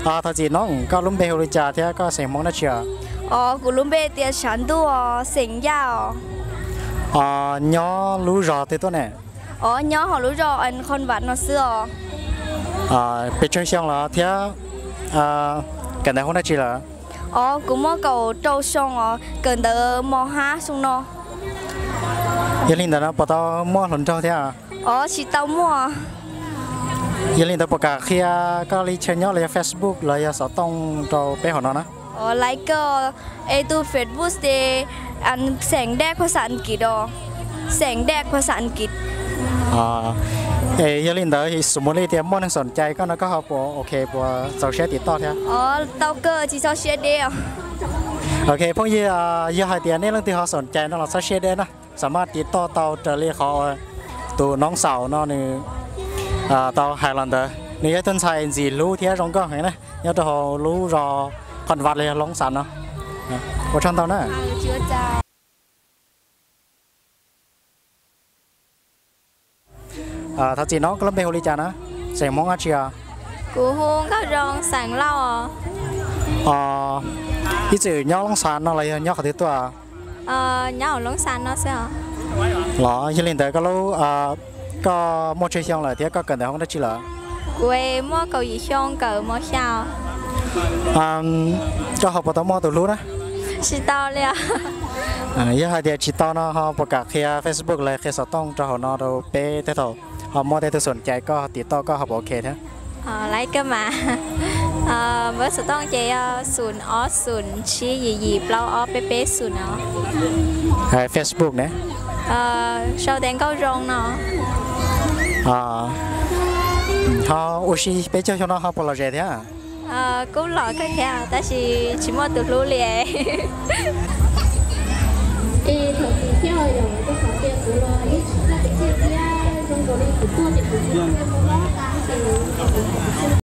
Thov txim no, koj lub npe hu li cas thiab koj xeem Hmoob dab tsi os? Os, kuv lub npe tias Tshav Ntuj os, xeem Yaj os. Nyob lub zos twg tuaj ne? Os, nyob hauv lub zos Khon Vam no xwb os. Pes tsawg xyoo lawm thiab kawm ntawv hoob dab tsi lawm? Os, kuv muaj kaum rau xyoo os, kawm ntawv mos hab xyoo no. Yog li ntawd no puas tau muaj hluas nraug thiab? Os, tsis tau muaj. Yog li ntawd puas kam qhia koj li chaw nyob los yog Facebook los yog xov tooj rau peb hauv no na? Os, laiv koj es tus Facebook ces xeem Dej Phas Xas Ankis os, xeem Dej Phas Xas Ankis. Es yog li ntawd xus mus li tias muaj neeg xoom cai koj no koj ho puas ok puas txaus siab tiv toj thiab? Os, tau kawg, tsis txhob siab deb os. Ok phooj ywg, yog hais tias nej leej twg ho xoom cai no los txhob siab deb na, xam maj tiv toj tau raws li qhov tus noob xaum no nws tau hais los ntawd. Nws yog ib tug ntxhais ntxim hlub thiab zoo nkauj heev na, nyob rau hauv lub zos Khon Vam los yog Loob Xas no. Ua tsaug ntau na. Thov txim no, koj lub npe hu li cas na? Xeem Hmoob dab tsi os? Kuv hu Nkauj Zoo, xeem Lauj os. Ib txwm nyob Loob Xas no los yog nyob qhov twg tuaj? Nyob hauv Loob Xas no xwb os. Los yog li ntawd koj lub, koj muaj tsawg xyoo lawm thiab koj kawm ntawv hoob dab tsi lawm? Kuv muaj kaum yim xyoo, kawm mos xya. Koj ho puas tau muaj tus hlub na? Tsis tau li os. Yog hais tias tsis tau no ho puas kam qhia Facebook los qhia xov tooj rau hauv no rau peb tej thaum ho muaj tej tug xoom cai koj tiv toj koj ho puas ok thiab? Laiv kawg mas. Npawb xov tooj ces yog xum ob xum tsib yim yim plaub ob peb peb xum no. Facebook ne? Sau tias Nkauj Zoo no. Ho ua si peb caug xyoo no ho puas lom zem thiab? Kuj lom kawg thiab tab sis tsis muaj tus hlub li.